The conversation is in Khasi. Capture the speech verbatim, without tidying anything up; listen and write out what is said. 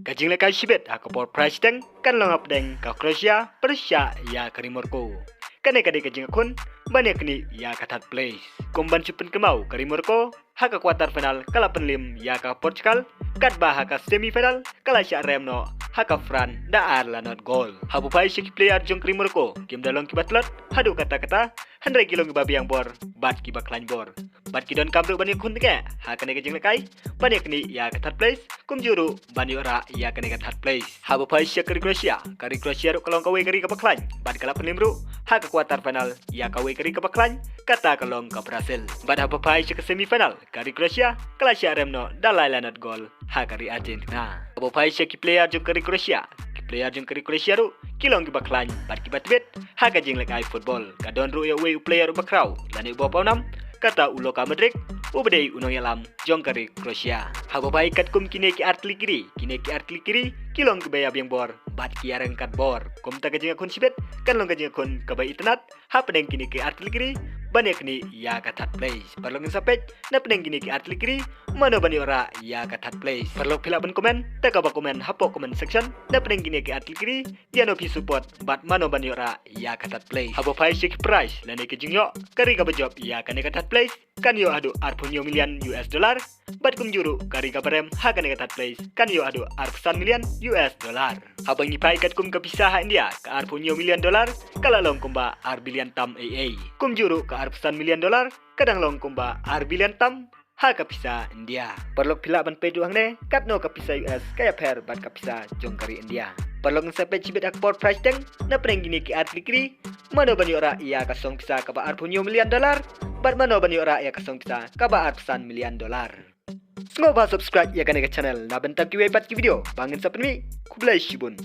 Ka jinglehkai shibit ha ka por phra shiteng kan long hapdeng ka Croatia pyrshah ïa ka ri Morocco. Kane ka dei ka jingïakhun ban ïaknieh ïa ka third place. Kum ban shu pynkynmaw, ka ri Morocco ha ka quarter final ka la pynliem ïa ka Portugal, katba ha ka semi final ka la shah rem noh ha ka France da ar la not goal. Haba phai sha ki player jong ka ri Morocco, kim da long kiba tlot haduh katta katta, hynrei ki long kiba biang bor bad kiba khlaiñ bor. Bad ki donkam ruh ban ïakhun teng ha kane ka jinglehkai ban ïaknieh ïa ka third place, kumjuh ruh ban ïoh rah ïa kane ka third place. Haba phai sha ka ri Croatia, ka ri Croatia ruh ka long kawei ka ri kaba khlaiñ bad ka la pynliem ruh ha ka quarter final ïa kawei ka ri kaba khlaiñ, kata ka long ka Brazil. Bad haba phai sha ka semi final, ka ri Croatia ka la shah rem noh da lai la not goal ha ka ri Argentina. Haba phai sha ki player jong ka ri Croatia, ki player jong ka ri Croatia ruh ki long kiba khlaiñ bad kiba tbit ha ka jinglehkai football. Ka don ruh ïa uwei u player uba khraw lane uba pawnam, kata u Luka Modric, uba dei u nongïalam jong ka ri Croatia. Haba phai katkum kine ki artylli ki ri, kine ki artylli ki ri ki long kiba ïa biang bor bad ki ïa ryngkat bor. Kumta ka jingïakhun shibit kan long ka jingïakhun kaba itynnad hapdeng kine ki artylli ki ri ban ïaknieh ïa ka third place. Paralok ngin sa peit napdeng kine ki artylli ki ri mano ban ïoh rah ïa ka third place. Paralok phi lah ban comment da kaba comment hapoh comment section napdeng kine ki artylli ki ri, ïano phi support bad mano ban ïoh rah ïa ka third place. Haba phai sha ki prize lane ka jingïoh, ka ri kaba jop ïa kane ka third place kan ïoh haduh arphew hynñiew million U S dollar, bad kumjuh ruh ka ri kaba rem ha kane ka third place kan ïoh haduh arphew san million U S dollar. Haba ngi phai katkum ka pisa ha India, ka arphew hynñiew million dollar ka la long kumba ar billion tam ei ei. Kumjuh ruh ka arphew san million dollar ka dang long kumba ar billion tam ha ka pisa India. Paralok phi lah ban peit ruh hangne katno ka pisa U S ka ïapher bad ka pisa jong ka ri India. Paralok ngin sa peit shibit ha ka por phra shiteng napdeng kine ki artylli ki ri, mano ban ïoh rah ïa ka song pisa kaba arphew hynñiew million dollar bad mano ban ïoh rah ïa ka song pisa kaba arphew san million dollar. Sngewbha subscribe ïa kane ka channel na bynta kiwei pat ki video ba ngin sa pynmih. Khublei shibun.